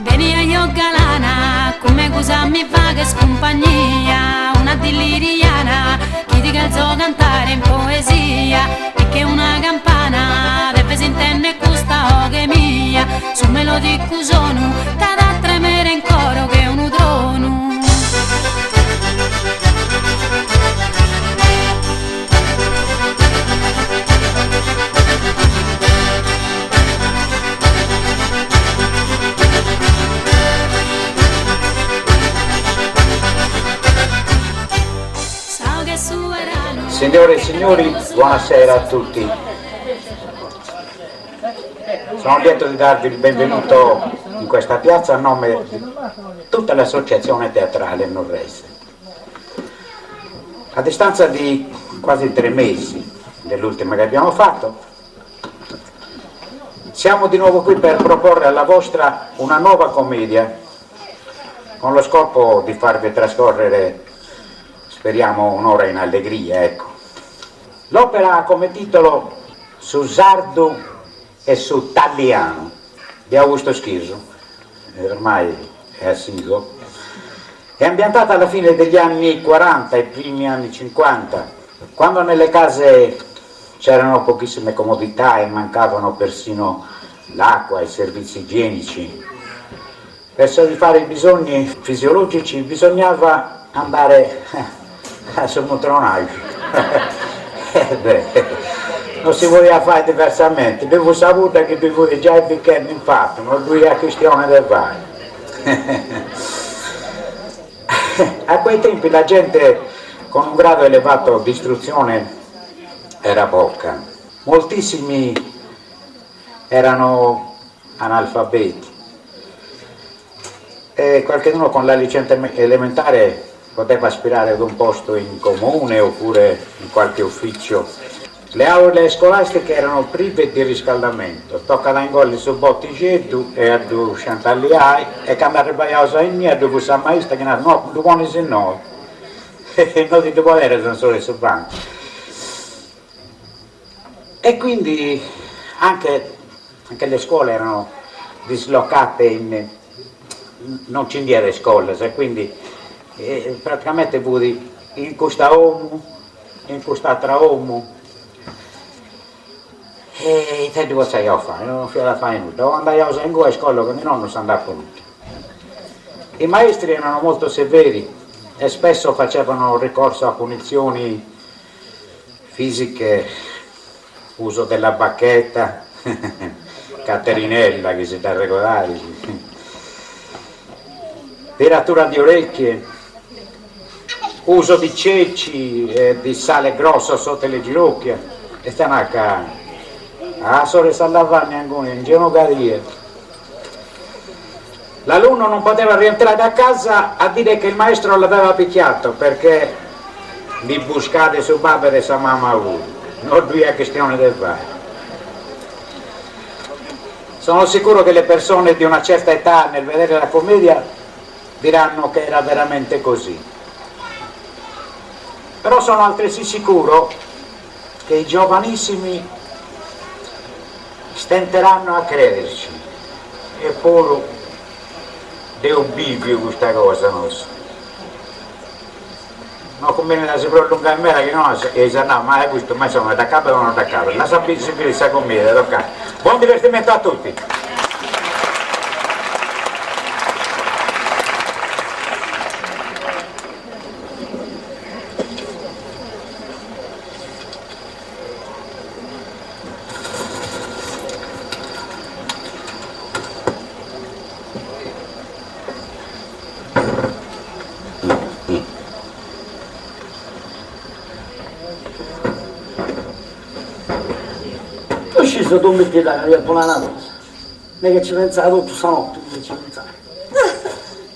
Beni ajò galana, cun megus a mi faghes cumpagnia, una dilliriana chi ti chelzo cantare in poesia e che una campana deves intender custa 'oghe mia, su melodicu sonu t'at a tremere in coro che unu tronu. Signore e signori, buonasera a tutti. Sono lieto di darvi il benvenuto in questa piazza a nome di tutta l'associazione teatrale Nurrese. A distanza di quasi tre mesi dall'ultima che abbiamo fatto, siamo di nuovo qui per proporre alla vostra una nuova commedia, con lo scopo di farvi trascorrere, speriamo, un'ora in allegria, ecco. L'opera ha come titolo Su sardu e su tallianu di Augusto Schisu, ormai è assiduo, è ambientata alla fine degli anni 40 e primi anni 50, quando nelle case c'erano pochissime comodità e mancavano persino l'acqua e i servizi igienici. Per soddisfare i bisogni fisiologici bisognava andare a su muntronaxu. Eh beh, non si podiat fai diversamenti, bi fut sa pudda chi bi fut giai bichendi in fatu, non ddui iat chistione de fai. A quei tempi la gente con un grado elevato di istruzione era poca, moltissimi erano analfabeti e qualcheduno con la licenza elementare poteva aspirare ad un posto in comune oppure in qualche ufficio. Le aule scolastiche erano prive di riscaldamento, tocat a ingolli su botixeddu e a ddu sciantalliai e candu arribaiaus a innia ddu fut sa maista chi narat no, ddu ponis innoi e no ti ddu poneras in s'oru 'e su bancu. E quindi anche anche le scuole erano dislocate in non nci nd'iat iscolas e quindi praticamente fut in custa 'omu in cust'atra 'omu e ita ddu potzaiaus fai, non fiat a fai nudda, o andaiaus a ingui a iscola o chi no non s'andat po nudda. I maestri erano molto severi e spesso facevano ricorso a punizioni fisiche, uso della bacchetta, Caterinella chi si dd'arregodais, tiratura di orecchie, uso di ceci e di sale grosso sotto le ginocchia, est a nai ca a s'ora 'e sa lavagna inguni nci unu cadiat. L'alunno non poteva rientrare a casa a dire che il maestro l'aveva picchiato perché ndi buscàt su babbu e sa mama puru, no ddui iat chistione de fai. Sono sicuro che le persone di una certa età nel vedere la commedia diranno che era veramente così. Però sono altresì sicuro che i giovanissimi stenteranno a crederci, eppuru dd'eus biviu custa cosa nosu. No cumbenit a si prolungai meda chi no eis a nai, ma custu ma insoma dd'acabat o no dd'acabat, lassamì sighiri sa commedia, tocat. Buon divertimento a tutti! Tu scis Domitilla ca ti apu nai una cosa, mi che ci pentzai totu sa notti, mi che ci pentzai.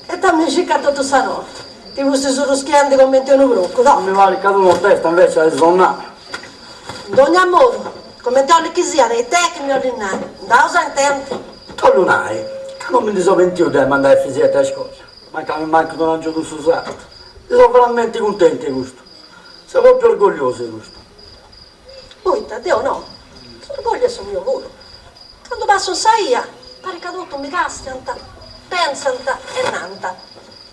E ita mi circat totu sa notti, ti fusti surruschiendi comenti unu procu, toh. Mi parit ca tui notesta invece as sonnai. In dogna modu, comenti 'olit chi siat, it'est chi mi 'olis nai? Nd'aus a intendi. T'ollu nai ca non mi ndi so pentiu de ai mandai a Efisieddu a iscola, mancai mi manchit un'agiudu in su sardu. Ndi so veramenti cuntentu 'e custu. Seu propriu orgogliosu 'e custu. Poita deu no, s'orgogliu est su miu puru. Candu passu in sa 'ia, parit ca totus mi castiant, pentzant e nant,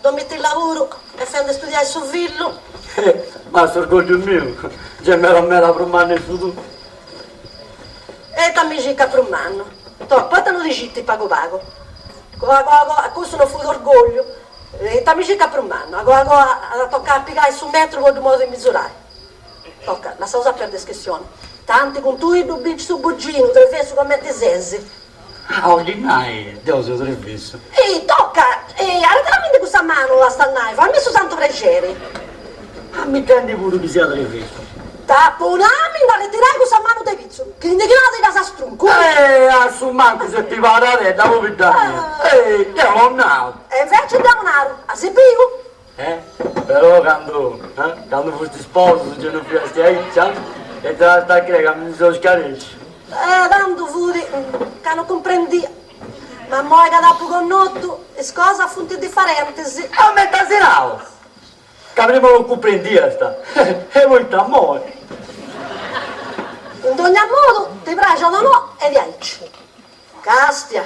Domitilla puru est fendi studiai su fillu. Ma s'orgogliu miu gei meda meda prus mannu 'e su tuu. E ita mi circat prus mannu? Toh, poita no ti citis pagu pagu? Coa coa coa, custu no fut orgogliu. Ita mi circat prus mannu? A coa coa at a tocai a pigai su metru po ddu podi misurai. Toca, lassaus a perdi is chistionis. Tanti cun tui ddu bincit su buginu, trevessu comenti ses. Ah, 'olit nai, deu seu trevessu. Ehi, toca, ehi, arretiramindi cussa manu a sta nai, fammi su santu prexeri. Ammitendi puru chi sia trevessu. T'apu nau a mi nd'arretirai cussa manu de pitzu, chi ndi chi ti ddas struncu. Eh, a su mancu s'est pibaradedda, pobidda mia. Ehi, deu no nau. E inveci deu naru, as biu? Eh, però candu, eh, candu fustis sposus gei no fiasti aici, ah? E ita a crei ca mi ndi seu scaresciu. Eh, tandu fut ca no cumprendia, ma immoi ca t'apu connotu is cosas funt difarentis. Comenti as nau? Ca prima no cumprendiast, e poita immoi? In dogna modu, ti praxat o no, est diaici. Castia,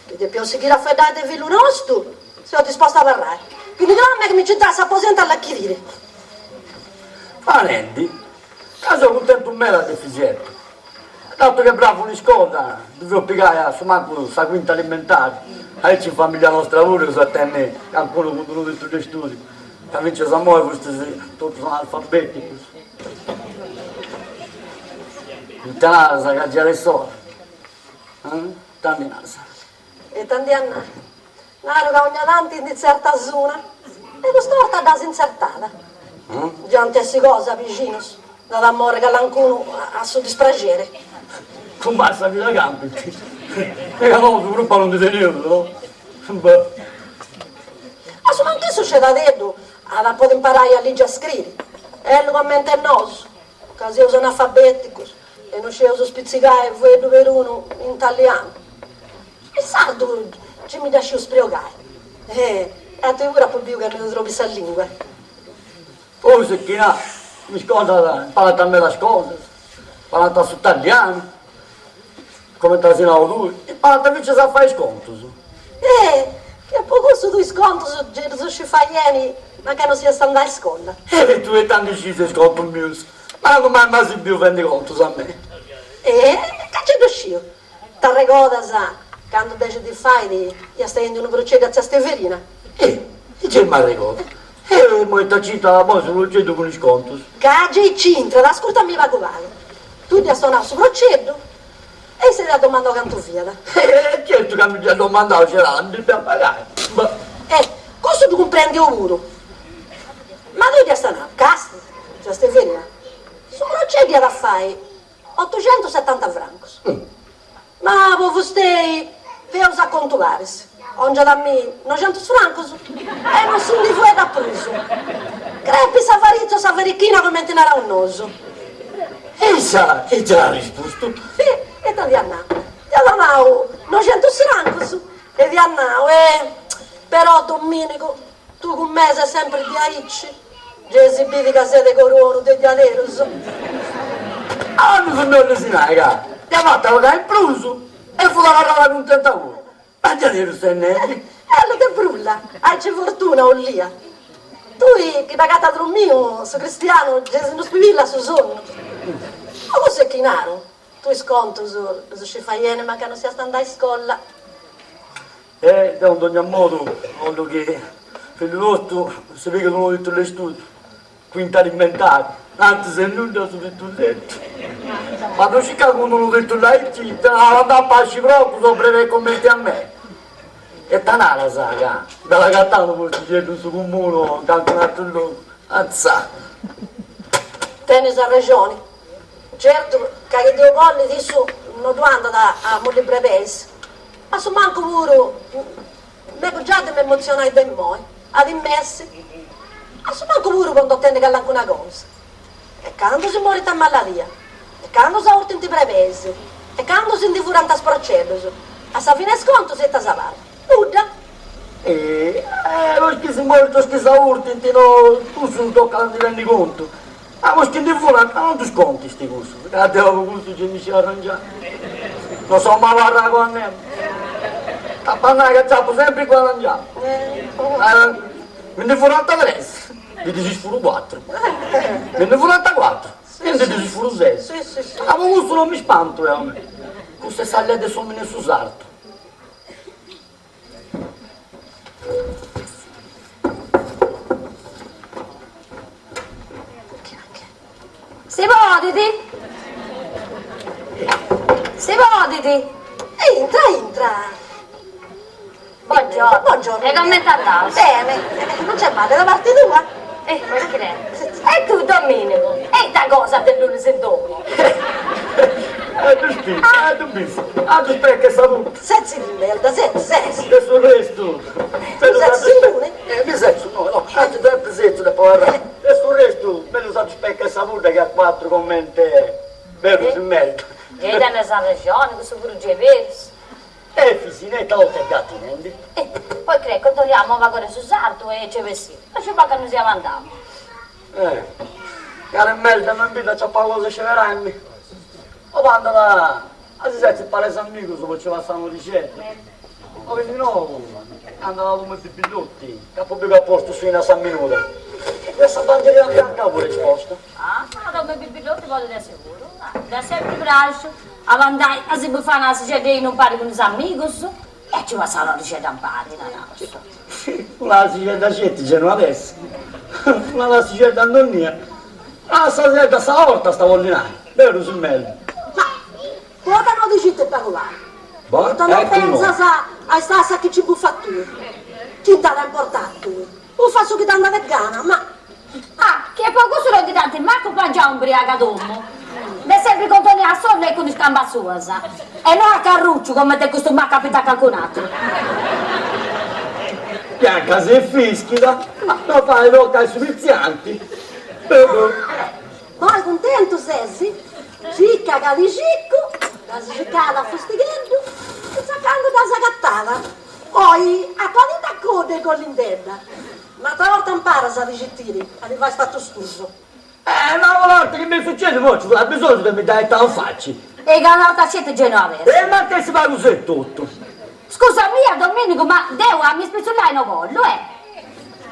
chi depiaus sighiri a fueddai de fillu nostu, seu disposta a abarrai. Quindi no a mei chi mi nci intrai a s'aposentu a l'achiriri. Fanendi, ca seu cuntentu meda de Efisieddu. Datu ch'est bravu in iscola, ddu feus pigai a su mancu sa quinta alimentari, aici in familia nostra puru eus a tenni cancunu cun d'unu titulu de studiu, ca fintzas a immoi fustis totus analfabeticus. Ita naras ca giai est s'ora? Ita ndi naras? Ita ndi a nai? Naru ca ogna tanti ndi intzertas una, e custa 'orta dd'as intzertada. Già ant essi cosa, bixinus, nd'at a morri calancunu a su dispraxeri. Cumba sa vida campit, e ca nosu crupa non ndi teneus, no? Beh. A su mancu issu scedadeddu at a podi imparai a ligi e a scriri, ellu comente nosu, ca seus analfabeticus e no scieus spitzigai fueddu perunu in italianu. In sardu gei mi dda sciu spriogai. E a tui puru apu biu ca no trobis sa lingua. Forsis chi na, in iscola imparant medas cosas, imparant su italianu, comenti as nau tui, imparant fintzas a fai is contus. E e po cussu tui is contus gei ddus scis fai beni, mancai no siast andau a iscola. E tui ita ndi scis de is contus mius? Mancu mai m'as biu fendi contus a mei. E ca gei ddu sciu. T'arregodas candu dexi dis fait iast 'endiu unu proceddu a tzia Steverina? E gei m'arregodu. E immoi ita c'intrat poi su proceddu cun is contus? Ca gei c'intrat, ascurtami pagu pagu. Tui dd'iast donau su proceddu e issa t'iat domandau cantu fiat. E certu ca mi dd'iat domandau c'era ndi depia pagai. Beh. E custu ddu cumprendiu puru. Ma tui dd'iast nau, Casti, tzia Steverina, su proceddu iat a fai Otuxentusetanta francus. Ma po fustei feus a contu paris. 'Ongiat a mi noxentus francus e non si ndi fueddat prus. Crepit s'avarizia o sa verichina comenti naraus nosu. E issa ita at arrespustu? Ita dd'iat nau? Dd'iat donau noxentus francus e dd'iat nau, e però Dominicu Tui cun mei ses sempri diaici, gei si bidi ca ses de coru 'onu de diaderus. Ah, mi fut 'ollu si nai ca dd'ia fata pagai in prus e fut abarrada cuntenta puru. Ma diaderus ses nendi? Ellu de brulla, aici fortuna 'ollia. Tui chi t'agatas dromiu, su cristianu gei si ddu spibillat su sonnu. Po cussu est chi naru, tui is contus ddus scis fai 'eni mancai no siast andau a iscola. E deu in dogna modu 'ollu chi fillu nostu si pighit unu titulu de studiu, quinta alimentari, antis est nudda su titulleddu. Ma ddu scis ca cun unu titulu aici at a andai a pasci procus o brebei cumenti a mei. Ita naras ca nd'at agatau unu postixeddu in su cumunu o in calincunu ateru logu, atzà. Tenis arrexoni. Certu ca chi Deu bollit issu no ddu andat a mulli brebeis. A su mancu puru, megu giai de m'emotzionai de immoi, at immessi, a su mancu puru po nd'otenni calancuna cosa. E candu si morit a maladia? E candu s'aurtint brebeis? E candu si ndi furant is proceddus? A sa fine 'e is contus ita s'abarrat? Nudda! E sos chi si morint sos chi s'aurtint no cussu non tocat a ndi tenni contu. Ma cussus chi ndi furant non ddus contist cussus, ca deu po cussu gei mi sciu arrangiai. Non seu malu arragu a nemus. T'apu a nai ca apu sempri guadangiau. Mi ndi furant tres, ndi ddis furu cuatru. Mi ndi furant cuatru e ndi ddis furu ses. Ma po cussu non mi spantu deu me. Custa est sa lei de s'omini 'e su sartu. Si podit? Si podit? Intra, intra. Buongiorno. Buongiorno. E comente andaus? Bene, non c'è male da parte tua? Eh, ma che E tu, Dominico, e ita cosa de lunis in domu? E ddu spis, e ddu bis, a ddu specca sa punta. Setzi ti merda, setzi, setzi. De su restu. Setzi inguni? Eh, mi setzu, no, no, anzi sempri setzu depu abarrai. De su restu, mellus a ddu specca sa pudda chi a cuatru comente berus in merda. Gei tenes arrexoni, cussu puru gei berus. Efisi, ita 'olta e gatti nendi. Eh, poi crei, contoriamo pagu de su sartu e ce bessiu. E ci pagu nos ia mandau. Eh, cale merda m'in bidda aciapau cosa 'e sceberami. O bandat a si setzi impari a is amigus po ci passai un'orixedda. O chi no, andat a domu 'e Bibillotti, ca apu biu ca at postu su 'inu a sa minuda. E sa bandierina bianca puru est posta. Ah, a domu 'e Bibillotti podit essi puru. Dd'est sempri praxu a andai a si bufai una tassixedda 'e 'inu impari cun is amigus e a ci passai un'orixedda impari, naraus. Una tassixedda sceti gei no at essi. Una tassixedda a donnia. Una tassixedda a sa 'orta sta bolli nai, berus in merda. Ma poita no dixit pagu pagu? Poita no pentzas a is tassas chi ci bufas tui? Chi nd'at a importai a tui? Bufa su chi t'andat de gana, ma. Ah, chi est po cussu non ti dd'ant mancu prangiau imbriaga a domu. Nd'est sempri contonia a solu e cun is cambas suas. E no a carrucciu comente custu maccu a cancun'atru. Bianca s'est fischida, no fait tocai su pitzianti. Poi cuntentu ses? Cica ca ti cicu, dd'as cicada a fustigheddu, fintzas a candu dd'as agatada. Poi acuadidda a coddu e gollindedda. Un'atra 'orta imparas a ti citiri, ca ti fais fatus tuus. Eh, ma una 'orta chi m'est sucediu poi nci fuat bisongiu de mi dda 'etai in faci. E ca una 'orta sceti gei no at essi. E mantessi pagu seu totu. Scusa mia Dominicu, ma deu a mi spitzullai no bollu, eh.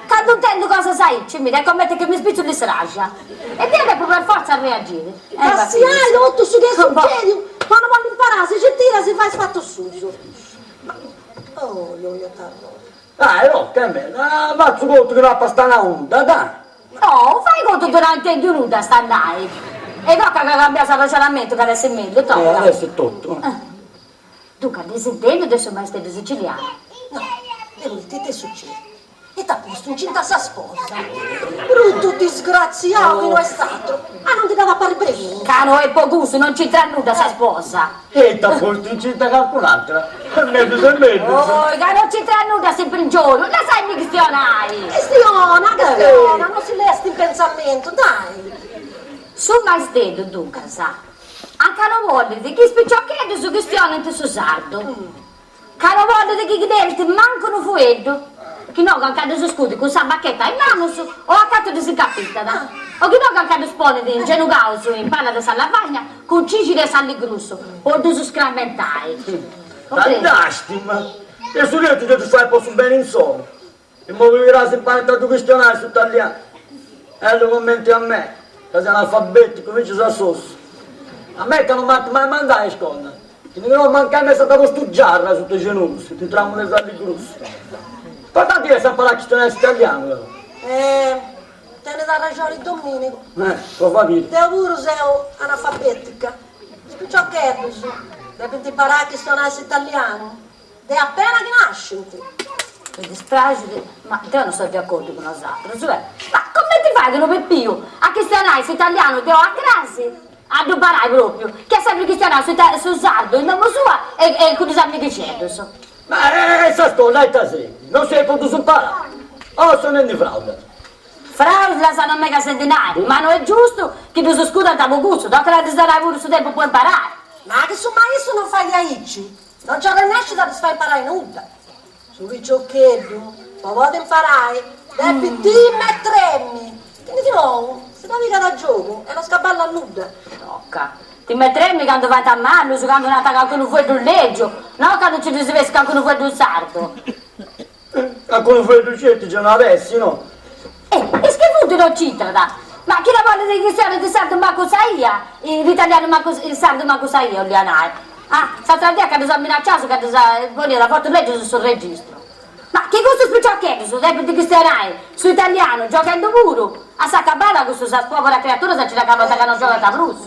Candu intendu cosas aici, mira, est comente chi mi spitzullit s'araxa. E deu depu per fortza reagiri. Castiai totu su chi est sucediu, po no bolli imparai a si citiri a si fai is fatus suus. Ma, oi oi ita arrori. Dai, no, che meda, fatzu contu chi no apu stanau nudda, dai. No, fai contu chi no intendiu nudda sta nai. E tocat ca cambiaus arraxonamentu ca at essi mellus, tocat. Eh, at essi totu. Duncas, dd'eis intendiu de su maisteddu sicilianu? No, de ite ite est sucediu? Ita at postu incinta sa sposa? Brutu disgratziau chi no est atru! Ah, non ti dd'at a parri bregùngia? Ca no est po cussu, non nc'intrat nudda sa sposa. E ita at postu incinta cancun'atra? Mellus e mellus. Oi, ca non nc'intrat nudda s'impringiolu, lassaimi chistionai! Chistiona, chistiona, non si least in pentzamentu, dai! Su maisteddu, duncas, anca no bollit chi is piciocheddus chistionint su sardu. Ca no bollit chi dd'erint mancu unu fueddu, chi no ca nca ddus scudit cun sa bacheta in manus o a cantu ddis incapitat, o chi no ca nca ddus ponit ingenugaus in pala de sa lavagna cun cixiri e sali grussu po ddus scramentai. Làstima! E su restu de ddus fai po su beni insoru. Immoi cras imparant a ddu chistionai su italianu. Ellu commenti a mei, ca seu analfabeticu fintzas a s'ossu. A mei ca non m'ant mai mandau a iscola, chi no mancai m'essant postu giarra asuta 'e genugus, cun tramu de sali grussu. Importanti est a imparai a chistionai s'italianu però. Eh, tenet arrexoni Dominicu. Eh, prova a biri. Deu puru seu analfabetica. Is piciocheddus depint imparai a chistionai s'italianu. De appena chi nascint. Mi dispraxit, ma deu no seu de acordiu cun osatrus, eh. Ma comenti fait unu pipiu a chistionai s'italianu de oi a crasi, a ddu imparai propriu, chi at sempri chistionau su sardu in domu sua e cun is amighixeddus? Ma e sa scola ita serbit? Non serbit po ddus imparai? O seu nendi fraudas? Fràulas no megas de dinai, ma no est giustu chi ddus scudant po cussu, tocat a ddis donai puru su tempus po imparai. Ma chi su maistu non fait aici, non nci arrennescit a ddis fai imparai nudda. Su piciocheddu, po podi imparai, depit timi e tremi, chi nou si dda pigat a giogu e non scaballat nudda. Toca. Timi e tremi candu faint a mannus, candu nant cancunu fueddu lègiu, no candu nci ddis bessit cancunu fueddu in sardu. Cancunu fueddu certu giai no at essi, no? Eh, is chi funt no nc'intrat! Ma chi no bollit chistionint in sardu mancu sa 'ia, in italianu mancu in sardu mancu sa 'ia 'ollia nai. Ah, s'atra dia ca ddus at minacciaus ca ddus poniat fotus lègius in su registru. Ma chi custus piciocheddus depint chistionai su italianu gioghendu puru, a s'acabada custus sas poberas creaturas nci dd'acabant ca no giogant prus.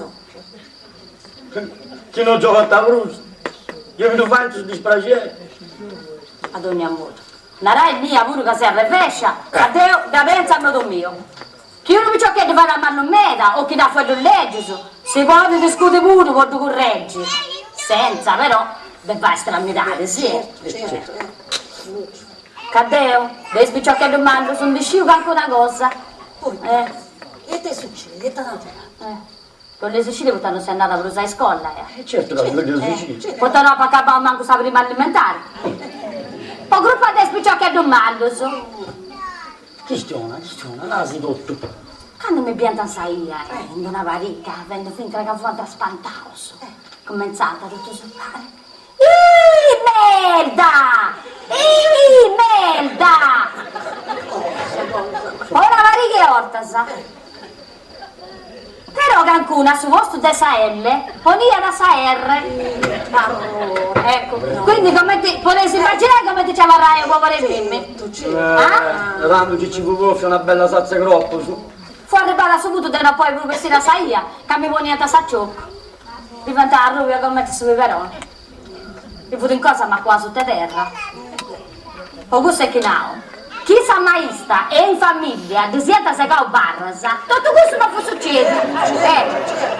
Chi no giogant prus, gei mi ddu faint su dispraxeri. A dogna modu. Narai mia puru ca seu arrevescia, ma deu dda pentzu a modu miu. Chi unu piciocheddu fait a mannu meda o chi nat fueddus lègius, si podit scudi puru po ddu curregi, sentza però de fai stramidadis. Ca deu de is piciocheddus mannus ndi sciu cancuna cosa. Ita sucedit? Ita t'ant nau? Bolleis sciri poita no seu andada prus a iscola? E certu ca bolleus sciri. Poita no apu acabau mancu sa prima alimentari. Po crupa de is piciocheddus mannus. Chistiona, chistiona, nasi totu. Candu mi biant in sa 'ia, in d'una pariga, fendu finta ca fuant spantaus, cumentzant totus impari, Ih, merda! Ih, merda! Po una pariga 'e 'ortas. Però cancunu a su postu de sa L poniat sa R. Ecco, quindi comenti podeis immaginai comenti nci abarraia pober'e mimmi. Eh, tandu chi ci fut bòfia una bella satza 'e cropus. Fua arribada a su puntu de no podi prus bessiri a sa 'ia, ca mi poniant s'acioccu. Diventà arrubia comenti su piberoni. Mi fut in cosa a m'acuai asuta 'e terra. Po cussu est chi nau, chi sa maista e in famìllia ddis iant segau barras, totu cussu no fut sucèdiu. Eh,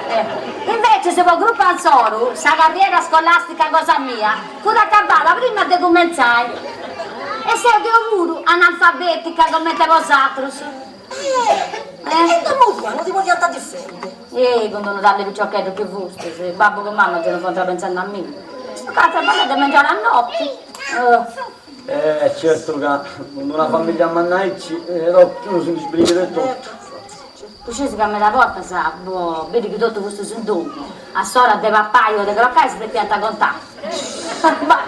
eh. Invecis po crupa insoru sa carriera scolastica cosa mia fut acabada prima de cumentzai. E seu deu puru analfabetica comente bosatrus. Eh, e domu tua no ti podiant difendi. Eh, cun d'unu talli piciocheddu chi fustis, babbu cun mamma già no fuant pentzendi a mimi. Tocat a traballai de mengianu a noti. Eh, certu ca cun d'una familia manna aici, unu si ndi sbrighit de totu. Ddu sciis ca meda bortas, po biri chi totu fustis in domu, a s'ora de papai o de crocai si depiant contai. Ma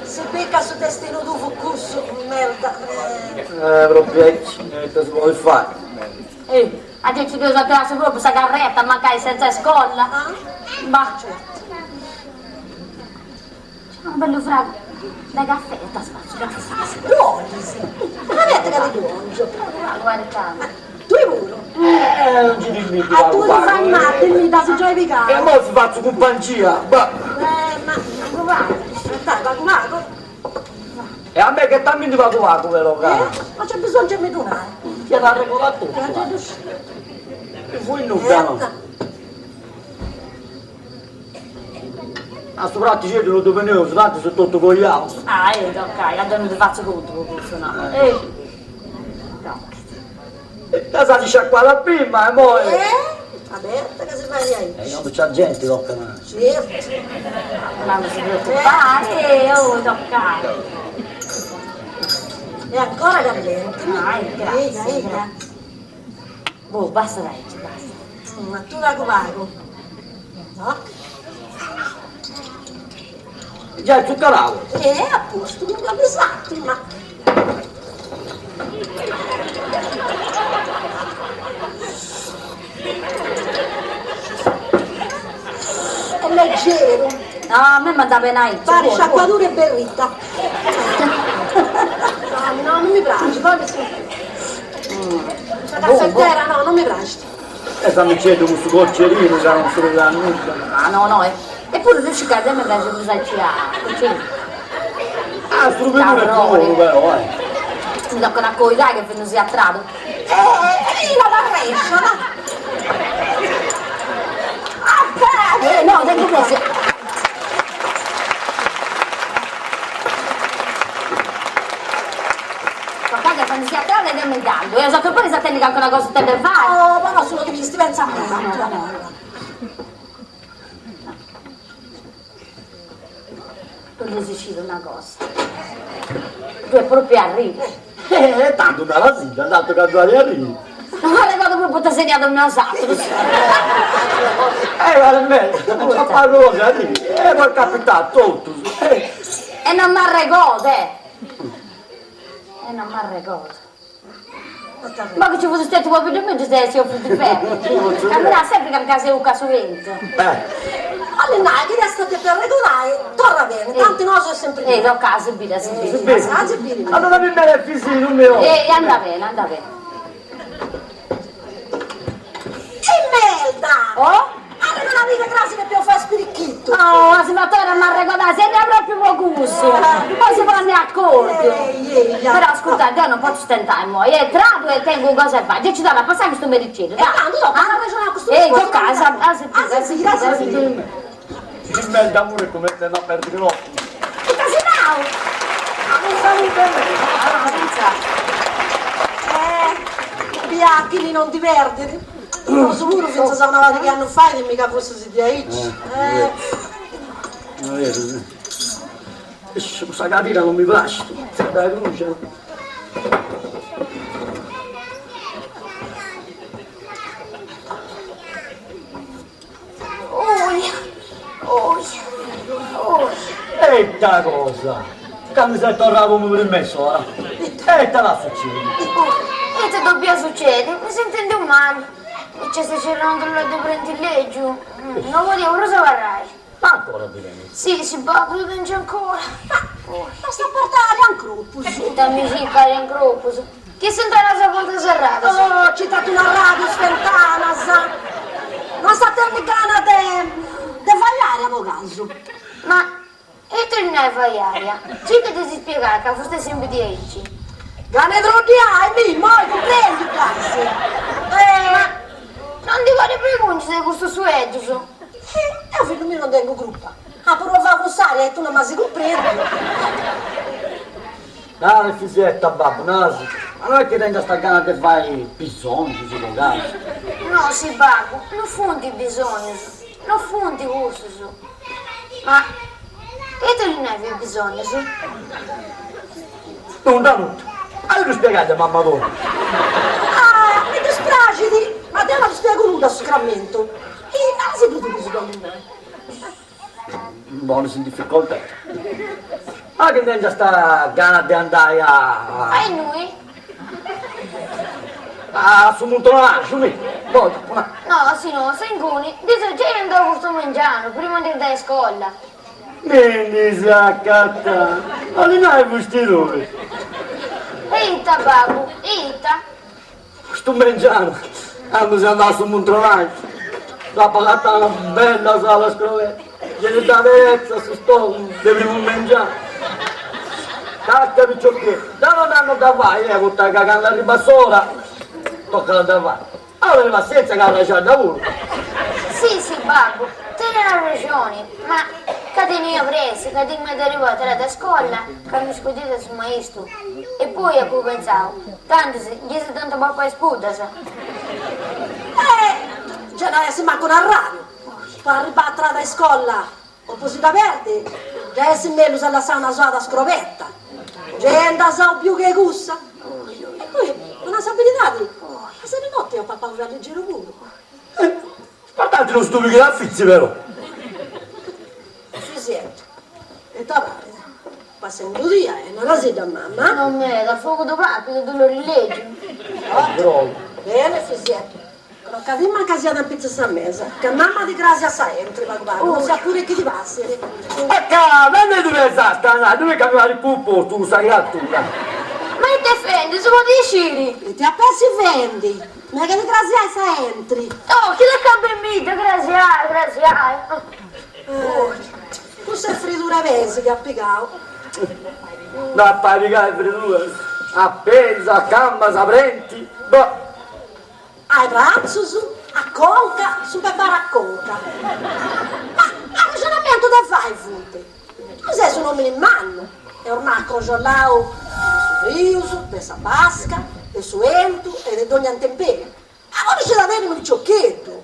si bit ca su destinu tuu fut cussu, merda. Eh, propriu aici, ita si podit fai. Eh, a genti dd'eus a tirau su propriu sa carreta, mancai senza iscola. Bah. Nc'est unu bellu fragu de cafè, ita spassu, cafè. Ddu 'olis? Aberta ca ti ddu 'ongiu. Guarda. Tui puru? Eh, non ci dimmi A tui ti fai mali, mi dda su giai pigau. E a moi si fatzu cumpangia, bah. Eh, ma pagu pagu, dai, pagu pagu. E a me ghetamindi pagu pagu però, ca. Eh, ma nc'est bisongiu 'e mi ddu nai. Ti at arregodau totu. Ca giai ddu sciu. Mi fuit nudda, no. A su pratixeddu no ddu beneus, tanti seus totu coiaus. Ah, eh, toccai, ca deu no ndi fatzu contu po cussu, no. Eh. Dda s'at sciacuada prima e moi. Eh, aberta ca si fait aici. E candu nc'at genti tocat. Certu. Ma non si preocupai, eh, oh, toccai. È ancora callenti. Ah, grazie, grazie. Boh, bastat aici, bastat. Ma tui pagu pagu. No? Giai zuccarau. Eh, a postu, mi ddu avvisat, ma. È leggero. No, a me m'andat beni aici. Pari sciacuadura 'e berrita. No, no, non mi praxit, poi mi Sa caffettera no, non mi praxit. E s'amiceddu cussu corcerinu ca non si pigat nudda. Ah no no, eppuru ddu sciu ca a mei mi praxit prus aici a cucina. Ah, su rubidunu est bonu però, eh. Mi tocat a coidai che fendu siat tradu. E la arrescia, va. Eh no, tengu pressi. Tocat che fendu siat. tendi calincuna cosa ita de fai. Oh, ma no su no ti bisti, pentza a mei. Bollu sciri una cosa. Ddu est propriu arriri. E tantu narasidda, tantu ca ddu at arriri. Non m'arregodu prus poita sediaus nosatrus. E vale meda, a pagu cosa arriri. E poi capitat a totus. E non m'arregodu, eh. E non m'arregodu. Ma chi ci fut stetiu pobiddu miu nci seu prus diferenti. Ca mi sempri ca nca seu ca su bentu. Olli nai chi t'est a depi arregodai, torra beni, tanti nosu est sempri beni. Tocca, si biri, si biri. Si biri. Allora mi beni Efisinu miu. Ei, anda beni, anda beni. Imelda! Oh? Arregodadì ca crasi depeus fai spirichittu. Oh, si ma torra a m'arregodai, serbia propriu po cussu. Po si ponni acordiu. Però ascurtai, deu non potzu stentai immoi, est tradu e tengu cosa 'e fai, gei ci torru a passai custu mericeddu, dai. E candu tocat a arrexonai custu Ei, tocca, a si biri, a si biri, a si biri. Imelda puru cumentzat a perdi cropus. Ita si nau? Eh, bia chini non ti perdit. Nosu puru fintzas a una pariga 'e annus fait miga fustis diaici. Custa cadira non mi praxit, dda cruxat. Oi, oi, oi. Ita cosa! Ca mi ses torrau come prima 'e s'ora. Ita t'at sucediu? Ita dopia sucedi? Mi seu intendiu mali. Nc'est c'era unu dolori de brenti legiu. No podia prus abarrai. Ma ancora ti tenis? Si, si babbu ddu tengiu ancora. Basta a portai in cropus. Ita mi circai in cropus? Chi sunt a portas serradas. Oh, ci t'at naradu is fentanas. Non sta tenni gana de de fai aria po casu. Ma ita 'olit nai fai aria? Circa de si spiegai ca fustei sempri diaici. Gana 'e troddiai, mi, immoi cumprendiu dd'as. Ma non ndi parit bregungia de custus fueddus. Deu fillu miu non tengu crupa. Apu provau cun s'aria e tui non m'as cumprendiu. Nara Efisietta, babbu, nasi, ma no est chi tengas gana de fai bisongius po casu? No, si babbu, no funt bisongius, no funt cussus. Ma ita 'olit nai fai bisongius? Nudda, nudda. A ddu spiegai a mamma tua. Ah, mi dispraxit, ma deu no ti spiegu nudda a su scramentu. E nasi ddu tui su chi 'olis nai. Bonis in difficoltà. Ma chi tengiast gana de andai a. A innui? A su muntonarxu, mi. Poi, una. No, si no, a inguni, ndi seu giai andau custu mengianu, prima de andai a iscola. Mi ndi seu acatau. 'Olit nai fusti tui. E ita, babbu, ita? Custu mengianu, candu seu andau a su muntonarxu, dd'apu agatau una bella saba scroberta, gei dda aderezat a su stogumu de primu mengianu. Càstia piciocheddu, deu non andu a dda fai, eh, poita ca candu arribat s'ora tocat a dda fai. Allora teni passientzia ca arraxadda puru. Si, si, babbu, tenis arrexoni, ma ca tenia pressi, ca timia de arribai tardu a scola, ca mi scudiat su maistu. E poi apu pentzau, tantis gei si dd'ant a papai is puddas. Eh, gei no essi mancu un'arradiu, po arribai a tradu a iscola o po si dda perdi, gei essi mellus a lassai una soada scrobeta, gei nd'as biu che cussa. E poi, po nai sa beridadi, a sera notti eus papau fiat legeru puru. Spartanti no studiu chi t'afitzi però. Efisieddu, ita parit? Passendudia e narasiddu a mamma. No meda, fogu de papi, dolori lègiu. Ottimo. Bene Efisieddu. Crocadì manca siat in pitzu 'e sa mesa, ca mamma ti cràsiat sa 'entri pagu pagu, non siat puru chi ti passit. E ca, ma ddu pentzast a nai, ddu ca mi parit cumpostu cussa creatura. Ma ita fendi, si podit sciri? Ita ap'essi fendi? Megu a ti crasiai sa 'entri. Oh, chi t'acabemidda, crasiai, crasiai. Cussa est fridura 'e peis chi at pigau. No ap'a pigai friduras, a peis, a cambas, a brenti, boh. A is bratzus, a conca, su pepare a conca. Ma arrexonamentu de fai funt. Tui ses un'omini mannu e ormai acroxolau de su frius, de sa basca. De su 'entu e de dogna intemperie. Ma puru si da teni unu piciocheddu.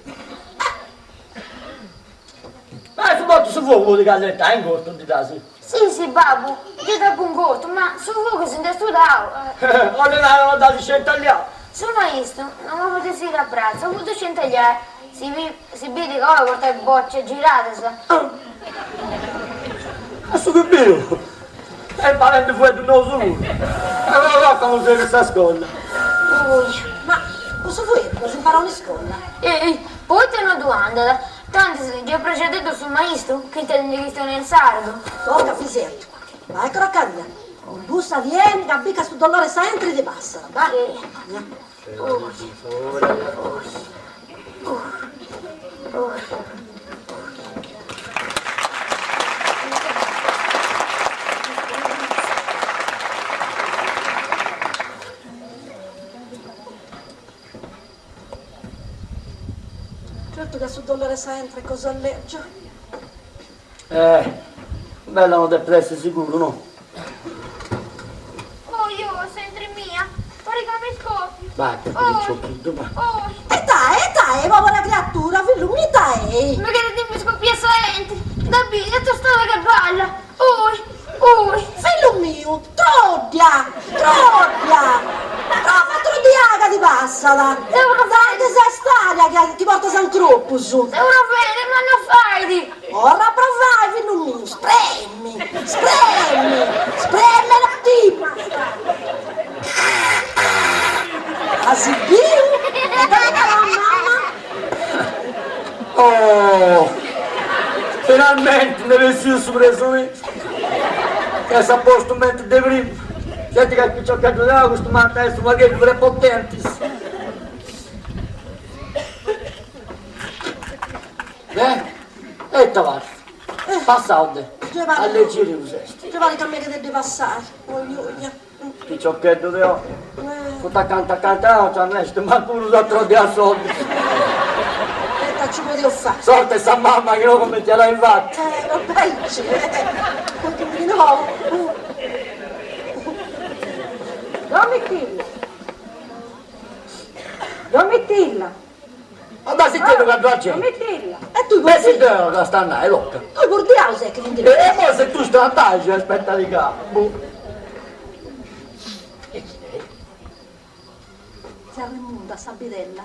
Ma est mortu su fogu po ti callentai ingortu ndi dd'as. Si, si, babbu, gei dd'apu ingortu, ma su fogu si nd'est studau. Olli nai ca no dd'as scentalliau. Su maistu no m'at fatu essiri a pratza, at fatu scentalliai, si si bidi ca oi portai bòcias giradas. A su chi biu est imparendi fueddus nous puru. E ora tocat no serbit sa scola. Oi, ma cussu fueddu dd'as imparau in iscola? E poita no ddu andat? Tantis gei praxit su maistu chi intendit chistionai in sardu. Toca Fiseddu, bai crocadì, cun bussa vieni ca bica su dolore 'e sa 'entri ti passat, ba. Certu ca su dolore 'e sa 'entri est cosa lègia. Eh, bella no depet essi siguru, no? Oi oi, sa 'entri mia, parit ca mi scopiu. Vai, picciocchiddu, va. Oi. E dai, e dai, povera creatura, fillu miu, dai. Mi cheret mi scopiat sa 'entri, da bì, est tostada che balla. Oi, oi. Fillu miu, Troddia! Troddia! Prova a troddiai ca ti passat! Tanti est aria chi ti portas in cropus! Seu provende, ma no fait! Torra a provai, fillu miu! Spremi! Spremi! Spremi e no timast! As biu? E dd'at narau a mama? Oh! Finalmenti nd'est bessiu su presoneri! Est a postu menti de prima. Senti ca is piciocheddus de oi costumant a essi unu pagheddu prepotentis. Beh, e ita parit? Passau nd'est? Allegiriu s'est? Gei parit ca megat de ddi passai, oi oi. Piciocheddu de oi, fut acanta acanta no nci arrescit mancu prus a troddiai a solus. E ita ci podeus fai? Sorte sa mamma chi no cumenti at ai fatu. Eh, propriu aici, eh, no. Domitilla! Domitilla! Ma dda sintendi ca ddu at genti. Domitilla! E tui Bessi deu ca sta a nai, loca. Tui purdiau ses chi ti ndi E moi se tu strantaxi, aspettadi ca. Boh. E chi est? Tzia Remunda, sa bidella.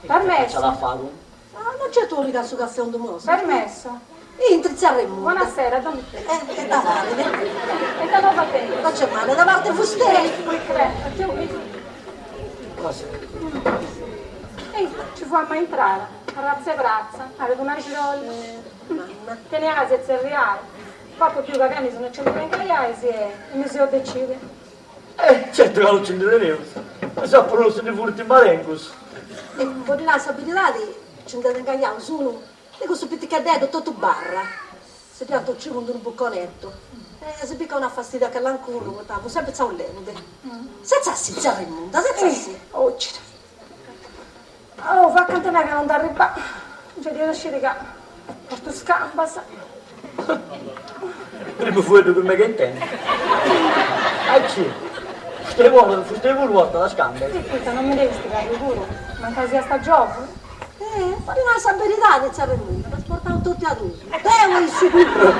Permesso. Ce l'ha fatu. Ah, non c'è tu ca su caffè undu mosu. Permesso. Intri, tzia Remunda. Buonasera, Domitilla. Eh, e da male. E da dove vengo? Non c'è male, da parte fustei. Ehi, ci fuamu a intrare, arratza 'e pratza, paret un'axrola. Mamma. Tenia 'asi 'e tzerriai. Poi apu biu ca canis no nci ndi tencaiais e mi seu decida. Eh, certu ca no nci ndi teneus, ma sa prus si ndi furint is marengus. E po ddi nai sa beridadi nci ndi tencaiaus unu de cussu piticheddeddu totu barra, si dd'iant 'ociu cun d'unu buconettu e si bicat una fastidiu a calancunu poita fut sempri tzaullendi. Setza·sì, tzia Remunda, setza·sì. Ocida. Oh, fa cant'e mega ca non nd'arribat, nci dd'iat a sciri ca portu is cambas. Primu fueddu chi mega intendi. Aici, fustei puru, fustei puru portat is cambas. E poita non mi nd'est carri puru, mancai siast giovunu. Eh, po ddi nai sa beridadi, tzia Remunda, dd'as portau totu a duus, deu e issu puru.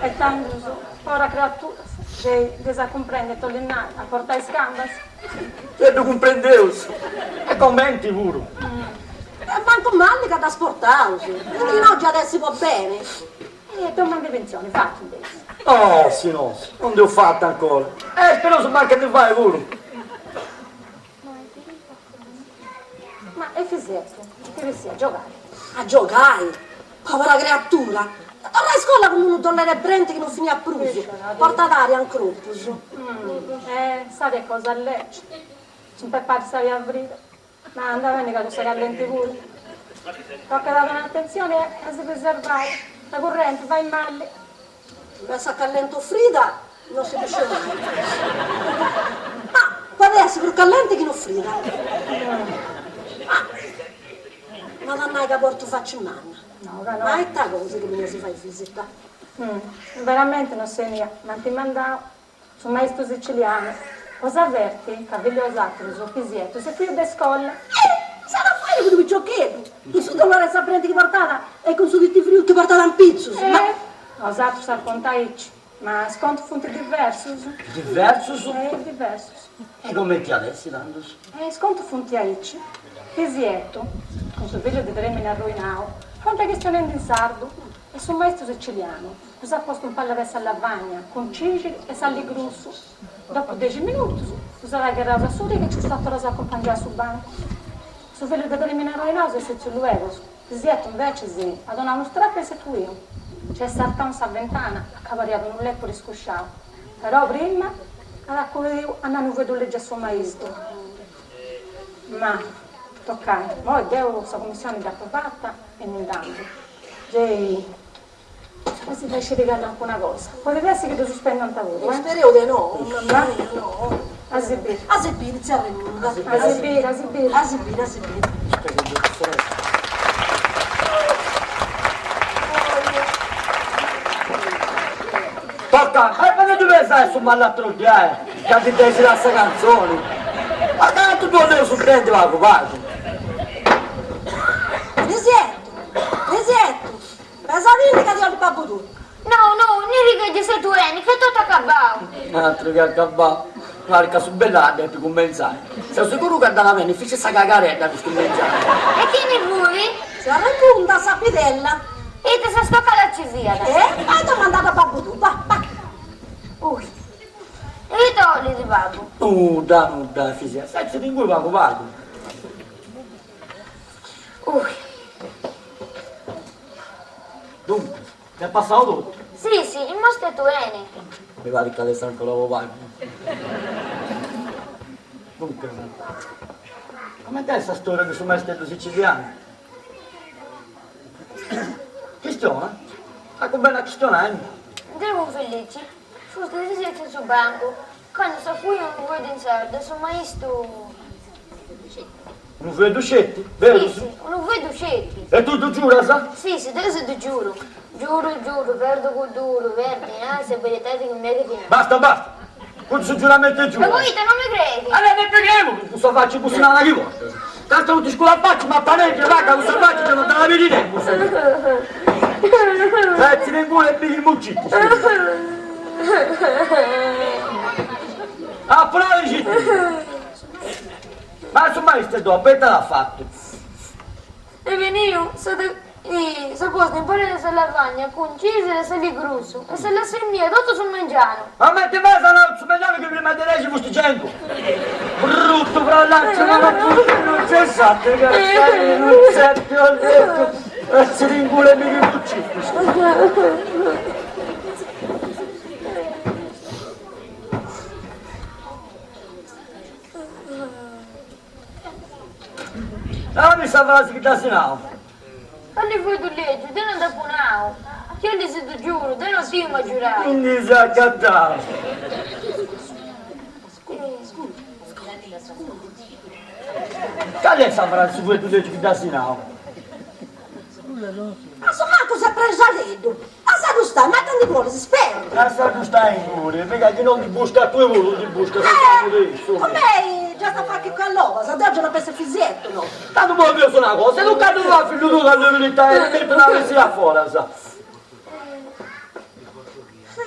E tandus, pora creaturas, gei dd'eis a cumprendi ita 'olit nai a portai is cambas. E ddu cumprendeus, e comenti puru. E mancu mali ca ddas portaus, chi no giat essi po beni. E domanda 'e pentzioni fatu nd'eis? No, si no, non nd'eus fata ancora. E spereus mancu 'e ndi fai puru. Ma Efiseddu, ite bessit a giogai? A giogai? Povera creatura! A torrai a iscola cun unu dolore 'e brenti chi non finiat prus, portat aria in cropus. Eh, s'aria est cosa lègia. S'impepat s'aria frida. Ma andat beni ca cussa callenti puru. Tocat a tenni atentzioni e a si preservai, sa currenti fait mali. Ma sa callenti o frida non si ddu sciu mai. Ma podit essi prus callenti chi no frida. Ma m'at a nai ca portu faci manna. No, ca no. Ma ita cosa chi benias a fai visita. Veramenti no seu 'enia, m'ant mandau. Su maistu sicilianu, Bos averti ca fillu 'e 'osatrus, Pisietu, s'est fuiu de scolla. E s'at a fai cuddu piciocheddu, cun su dolori 'e sa brenti chi portat e cun su titifriu chi portat in pitzus, ma. Eh, a 'osatrus sa conta aici, ma is contus funt diversus. Diversus? Eh, diversus. E comenti at essi tandus? E is contus funt aici, Pisietu, cun su fillu de tremini arruinau, funt chistionendi in sardu e su maistu sicilianu ddus at postu in pala de sa lavagna cun cixiri e sali grussu. Dopu dexi minutus ddus at gherraus a s'origa e nci ddus at torraus a acumpangiai a su bancu. Su fillu de tremini arruinau s'est setziu luegus, Pisietu invecis at donau unu stracu e s'est fuiu. Nc'est sartau in sa ventana a ca pariat unu lepuri scusciau. Però prima at acudiu a nai unu fueddu lègiu a su maistu. Ma, tocai, moi deu sa cummissioni dd'apu fata e mi nd'andu. Gei si fait sciri calincuna cosa. Podit essi chi ddu suspendant puru, eh. Spereus de no, mamma mia, no. A si biri. A si biri, tzia Remunda. A si biri, a si biri. A si biri, a si biri. Tocca, e ma non ti pensai su mal'attruddiai, ca ti dexit a sa canzoni. Ma cantu ddu 'oleus beni pagu pagu. Pisietu, Pisietu, pesadindi ca ti 'olit babbu tuu. No, no, neri ca già stetu 'eni, ca est totu acabau. Atru chi acabau, parit ca su bellu at a depi cumenzai. Seu siguru ca dd'at a benni finzas sa cagaredda custu mengianu. E chini fut? Tzia Remunda, sa bidella. Ita sa stocada ci fiat? Eh, bai domandaddu a babbu tuu, ba, ba. Ui. E ita 'olit babbu? Nudda, nudda, fizia, setzidi ingui pagu pagu. Ui. Duncas, T'est passau totu? Si, si, immoi stetu 'eni. Mi parit ca est ancora pagu pagu. Duncas, comente est sa storia de su maisteddu sicilianu? Chistiona? Acu beni a chistionai. Deu cun Felici fustis setzius in su bancu, candu s'est fuiu unu fueddu in sardu e su maistu. Unu fueddu sceti, berus? Si, si, unu fueddu sceti. E tui ddu giuras? Si, si, deu si ddu giuru. Giuru, giuru, perdu cudduru, perdi, nai sa beridadi chi megat in. Basta, basta! Cun su giuramentu 'e Giura. Ma poita non mi creis? Allora mi creu, cun sa facci bussinada chi portas. Tantu non ti sculabacci, ma paneggio, va ca cussa facci non te la vidi nemus. Setzidi inguni e piga is muccitus. Apu nau citidi. Ma su maistu dopu ita at fatu? E beniu s'at s'at postu in pala de sa lavagna cun cixiri e sali grussu e s'est lassau totu su mengianu. Ma meti fai sa nau su mengianu chi prima de dexi fusti cendu. Bruttu frallacciu ma non c'è sate ca non c'è più a letto e si ringule mi ricuccitti. Nami sa frasi chi dd'as nau. Cali fueddu lègiu, deu non dd'apu nau. Chi 'olis ddu giuru, deu non timu a giurai. Ndi ses agatau. Cali est sa frasi, su fueddu lègiu chi dd'as nau? A su mancu s'est prexadeddu. Lassa stai, ma ita ndi bolis, sperdi. Lassa stai inguni, miga chi non ti buscat tui puru ti buscat Eh, cun mei già sta a fai che callobas, deu già no pensu a Fisietu, no. Tantu poi bius una cosa, e candu fai fillu tuu candu benit a mi una bessida a foras.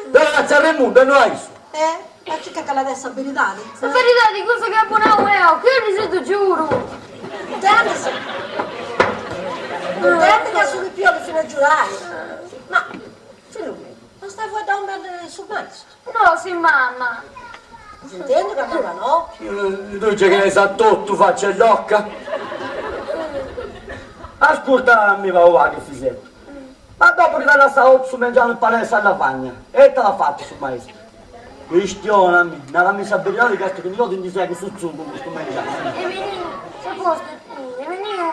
Deu a Remundu e no a issu. Eh, ma circa cali est sa beridadi. Sa beridadi cussa chi apu nau eo, chi 'olis ddu giuru. Intendis? Intendi ca su pipiu 'olit finas giurai. Ma, fillu miu, non stai fueddau mali de su maistu? No, si mama. Intendu ca ancora no? Tui gei creis a totu, facci 'e loca. Ascurta a mi pagu pagu, Efiseddu. Ma dopu chi t'at lassau totu su mengianu in pala 'e sa lavagna, e ita at fatu su maistu? Chistionami, narami sa beridadi ca est chi no ti ndi segu su tzugu custu mengianu. E beniu s'at postu e beniu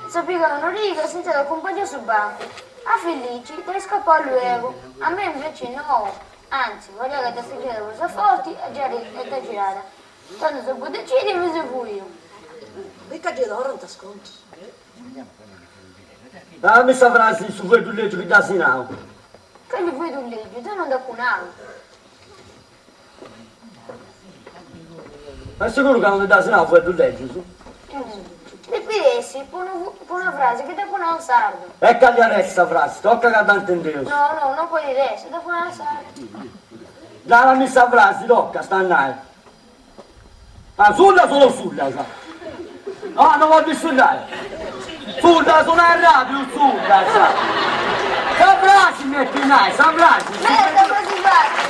s'at pigau una riga e si nc'at acumpangiau a su bancu. A Felici dd'est scapau luegu, a mei inveci no, anzi, pariat ca dda stringiat prus a forti e dda girada. Candu s'apu decidiu mi seu fuiu. Mica gei torrant is contus. Narami sa frasi, su fueddu lègiu chi dd'as nau. Cali fueddu lègiu? Deu non dd'apu nau. Ma est seguru ca non ti dd'as nau fueddus lègius? Depit essi po una frasi chi dd'apu nau in sardu. E cali at essi sa frasi? Toca ca dda intendeus. No, no, non podit essi, dd'apu nau in sardu. Narami sa frasi, toca, sta a nai. Ma surdas o non surdas? No, non voglio surdai. Surdas, una arràbiu, surdas. Sa frasi mi depis nai, sa frasi. Merda, ma si fatu.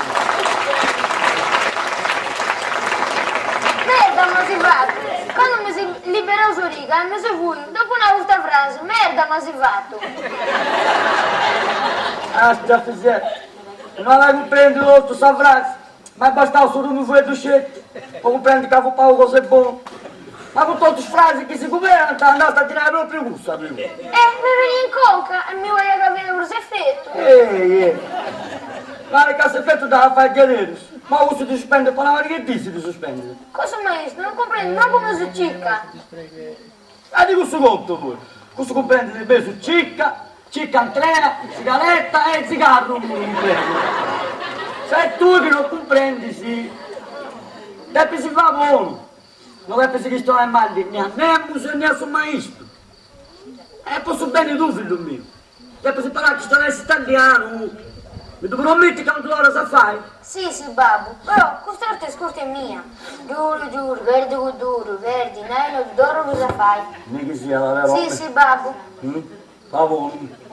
Merda, ma si fatu. Candu mi s'est liberau s'origa e mi seu fuiu, dd'apu nau custa frasi, merda, ma si fatu. Astia, Fisieddu, no as cumprendiu totu sa frasi. Ma est bastau solu unu fueddu sceti po cumprendi ca fut pagu cosa 'e bonu. Ma cun totus is frasis chi si cuberant andast a ddi nai propriu cussa tui. E mi beniat in conca e mi pariat ca fiat prus efetu. Ei, ei. Narat ca s'efetu dd'at a fai diaderus. Ma cussu ti suspendit po una pariga 'e dis ti suspendit. Cussu maistu non cumprendit mancu mesu cica. Fai cussu contu tui. Cussu cumprendit mesu cica, cica intrea, sigaretta e zigarru puru cumprendit. Ses tui chi non cumprendis. Depis fai bonu. No depis chistionai mali ni a nemus e ni a su maistu. E po su beni tuu, fillu miu. Depis imparai a chistionai s'italianu! Mi ddu promitis ca non ddu torras a fai? Si, si, babbu, però custa 'orta est curpa mia. Giuru, giuru, perdi cudduru, perdi, nai no ddu torru prus a fai. Mi chi siat, però. Si, si, babbu. Va bonu.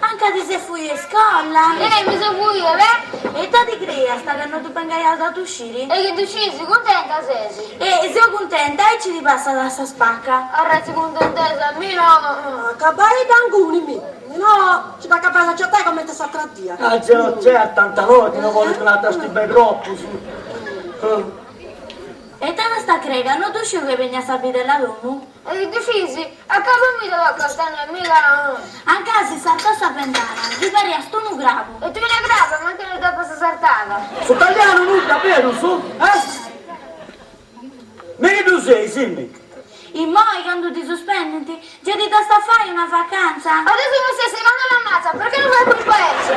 Anca ti ses fuiu 'e scola? Eh, mi seu fuiu, beh! E ita ti creiast ca no ddu bengaiaus a ddu sciri? E chi ddu scis, cuntenta ses? Eh, seu cuntenta, aici ti passat sa spaca. Arretzi cuntentesa, mi no! Acabai-dda inguni, mi! Mi no, ci dd'acabais a certai comente s'atra dia. Ah, gei no certant, no, chi no bolit un'atra stiba 'e cropus. E ita t'as a crei ca no ddu sciu chi beniat sa bidella a domu? E chi ddu scis, a casa mia tocat a nai miga. Anca si sartat sa ventana, ddi pariast unu crabu. E tui una craba, mancu no dd'apas sartada. Su italianu nudda, berus? Eh? Mi chi ddu seis, immi. Immoi, candu ti suspendint, gei ti dd'ast a fai una vacanza? Adesso mi stai segando la mazza, perché non fai quel paese?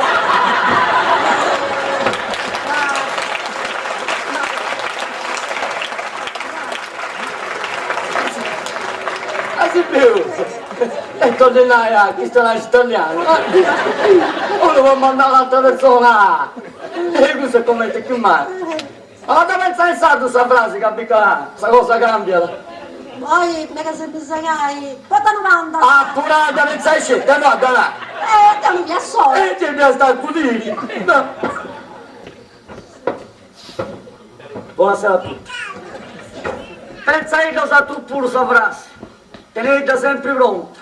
A si berus! E tornai a chistionai s'italianu. Unu po mandai un'atra persona. E custu est comente chiù mali. Ma dda pentzai in sardu sa frasi ca bica sa cosa cambiat. Poi megas a mi segai, poita no bandas? Apu nau dda pentzai sceti, no a dda nai. Eh, deu mi fia sola. E ti fiast a accudiri. Buonasera a tutti. Pentzaidda tui puru sa frasi, teneidda sempri pronta.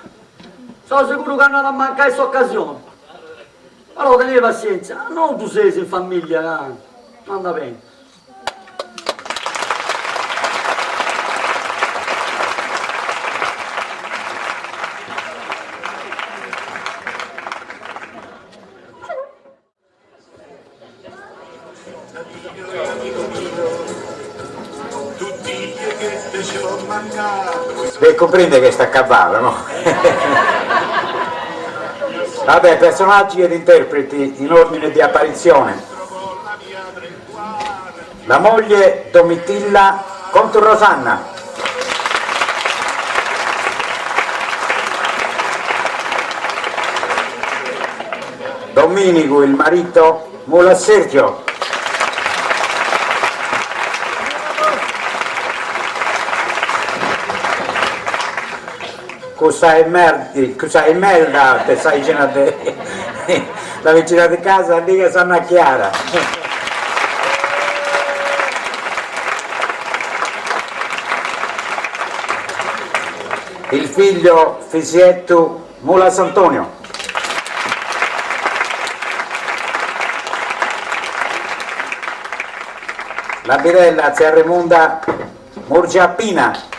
Seu seguru ca no at a mancai s'ocasioni. Però tenei passientzia, no ddu seis in familia ca no andat beni. Beh, cumprende che est acabada, no? Vabbè, personaggi ed interpreti in ordine di apparizione. La moglie Domitilla Contu Rosanna. Dominigu, il marito Mula Sergio. Cussa est cussa Imelda de sa 'igina de la vicina di casa Liga Sanna Chiara. Il figlio Fisiettu Mulas Antonio. La bidella tzia Remunda Murgia Pina.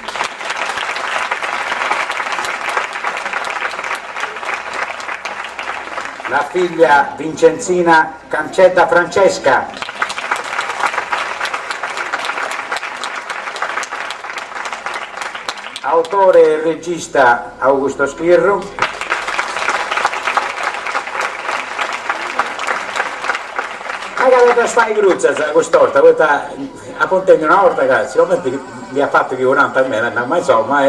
La figlia Vincenzina Cancedda Francesca. Autore e regista Augusto Schirru. megat a ddas fai crutzas cust'orta, poita apu intendiu una 'orta ca sigomenti nd'iat fatu chi curant meda, nau, ma insoma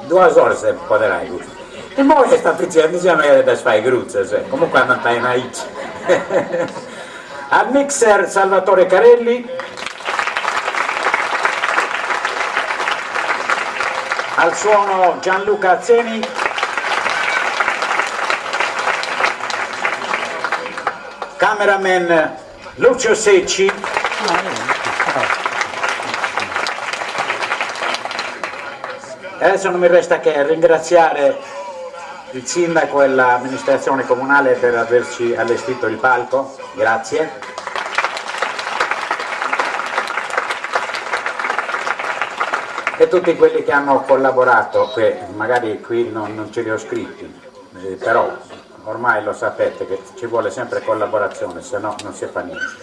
duas oras depit poderai custu. Immoi est apiciada, giai megat a ddas fai crutzas, comunque andant beni aici. Al mixer Salvatore Carelli. Al suono Gianluca Atzeni. Cameraman Lucio Secci. E adesso non mi resta che ringraziare il sindaco e l'amministrazione comunale per averci allestito il palco, grazie. E tutti quelli che hanno collaborato, che magari qui non, non ce li ho scritti, eh, però ormai lo sapete che ci vuole sempre collaborazione, se no non si fa niente.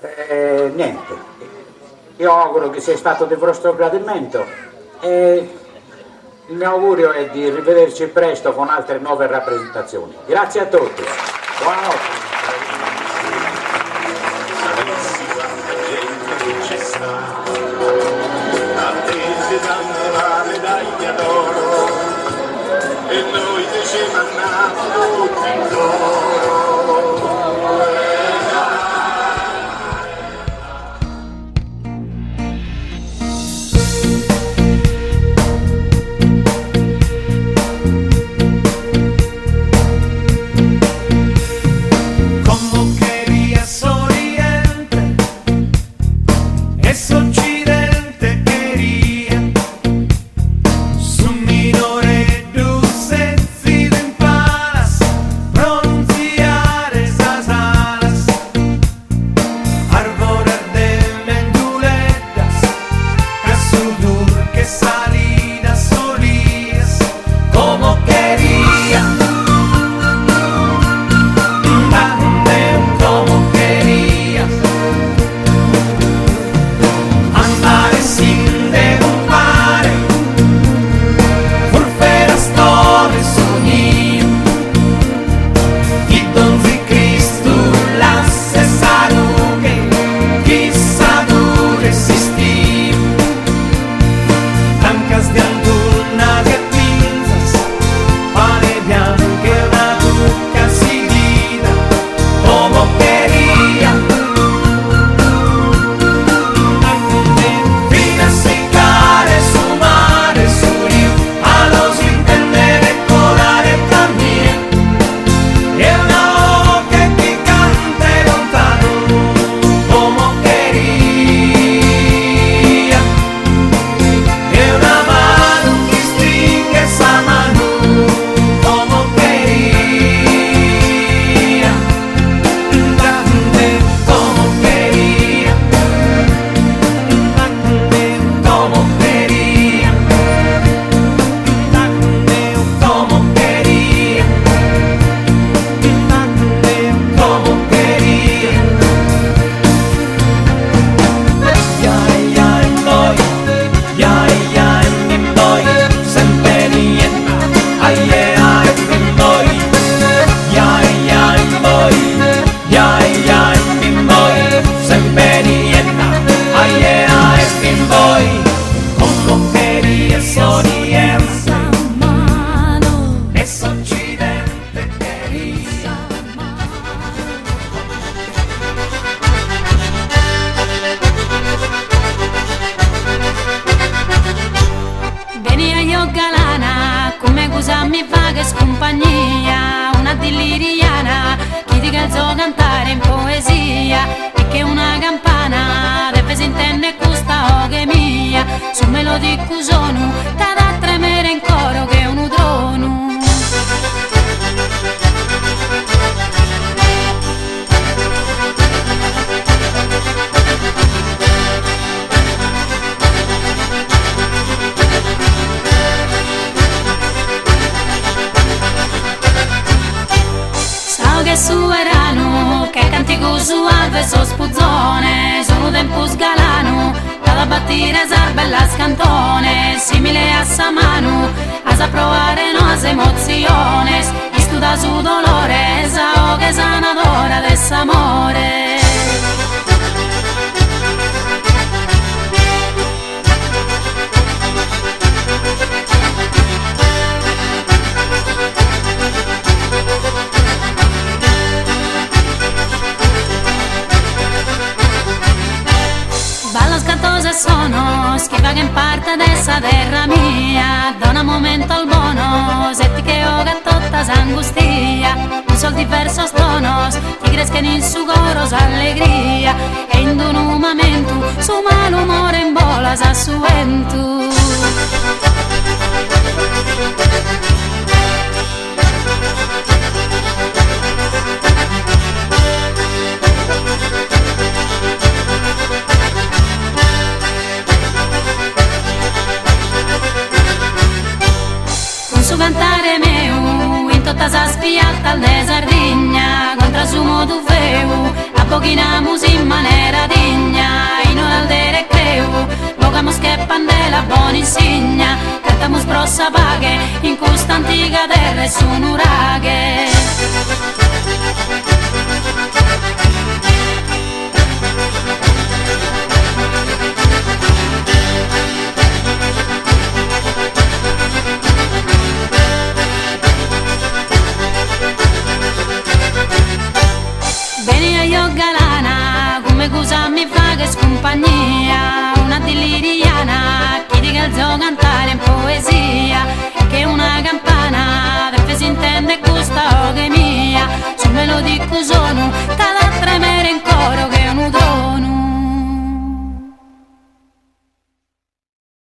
E niente, io auguro che sia stato di vostro gradimento e il mio augurio è di rivederci presto con altre nuove rappresentazioni. Grazie a tutti, buonanotte. Como cheria s'Oriente e s'Occidente cheria su minoreddu setzidu in palas pro nuntziare sas alas Arvores de menduleddas casu durche salinas olias como cheria deo como cheria andare sinde umpare Furferas torres su niu Chi donzi Cristu lasset sa rughe chissà duret s'istiu Tancas de antunnas e binzas pane biancu e una bucca sidida como cheria Finas siccare su mare e su riu a los intendere colare tra mie e una 'oghe chi cantet lontanu como cheria e una manu chi istringhet sa manu como cheria como cheria como cheria como cheria como cheria Jaja boy jaja boy semper niedda aie ai boy jaja boy jaja boy semper niedda aie ai boy como cheria s'Oriente e s'Occidente cheria. Beni ajò galana, cun megus a mi fagher cumpagnia, una dilliriana chi ti chelzo cantare in poesia e che una campana deves intender custa 'oghe mia, su melodicu sonu t'at a tremere in coro che unu tronu. Sa 'oghe 'e su 'eranu che cantigu suave 'e sos puzones unu tempus galanu t'at a batire sas bellas cantones simile a sa manu as a proare noas emotziones. istudat su dolore sa 'oghe sanadora de s'amore. Ballos, cantos e sonos chi faghen parte de sa terra mia, dona momentos bonos e ti che 'ogat tota s'angustia, cun sos diversos tonos ti creschen in su coro s'allegria e in d'unu mamentu su malumore imbolas a su 'entu. Cun su cantare meu in totas sas piatas de Sardigna contra su modu feu abboghinamus in manera digna in oras de recreu bogamos che pandela bona insigna cantamus pro sa paghe in custa antiga terra 'e su nuraghe. Beni ajò galana, cun megus a mi faghes cumpagnia, una dilliriana chi ti chelzo cantare in poesia, che una.